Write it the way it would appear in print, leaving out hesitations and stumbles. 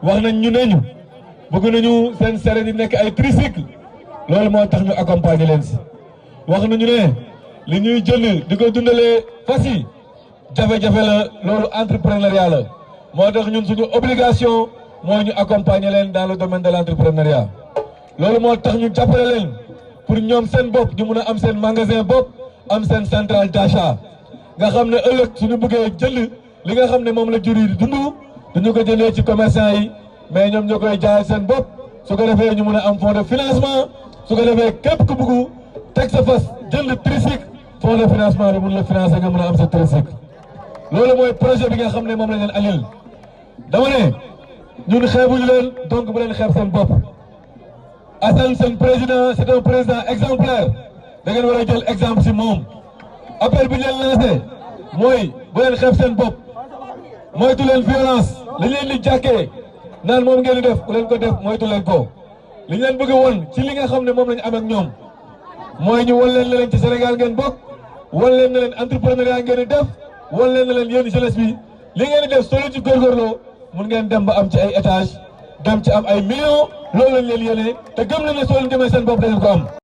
wax nañ ñu neñu bëgg nañu seen sere di nekk ay tricycle loolu moo tax ñu accompagner leen si wax nañu ne li ñuy jënd di ko dundalee fas yi jafe-jafe la loolu entrepreneuriat la moo tax ñun suñu obligation moo ñu accompagner leen dans le domaine de l'entrepreneuriat loolu moo tax ñu jàppale leen pour ñoom seen bopp ñu mun a am seen magasin bopp am seen centrale d'achat nga xam ne ëllëg suñu bëggee jënd li nga xam ne moom la jur yi di dund duñu ko jëndee ci commerçant yi mais ñoom ñoo koy jaay seen bopp su ko defee ñu mun a am fonds de financement su ko defee képp ku bëgg teg sa fas jënd tricycle fonds de financement bi mun la financer nga mun a am sa tricycle loolu mooy projet bi nga xam ne moom la leen alil dama ne ñun xeebuñu leen donc bu leen xeeb seen bopp Assane seen président c'est un président exemplaire da ngeen war a jël exemple si moom appel bi ñu leen lancé mooy bu leen xeeb seen bopp moytu leen violence li leen di jàkkee naan moom ngeen di def bu leen ko def moytu leen ko li ñu leen bëgg woon ci li nga xam ne moom lañu am ak ñoom mooy ñu wan leen ne leen ci Sénégal ngeen bokk wan leen ne leen entrepreneuriat ngeen di def wan leen ne leen yéen jeunesse bi li ngeen di def solo ci góorgóorloo mun ngeen dem ba am ci ay étage dem ci am ay millions loolu lañ leen yéene te gëm leen ne soo leen demee seen bopp da ngeen ko am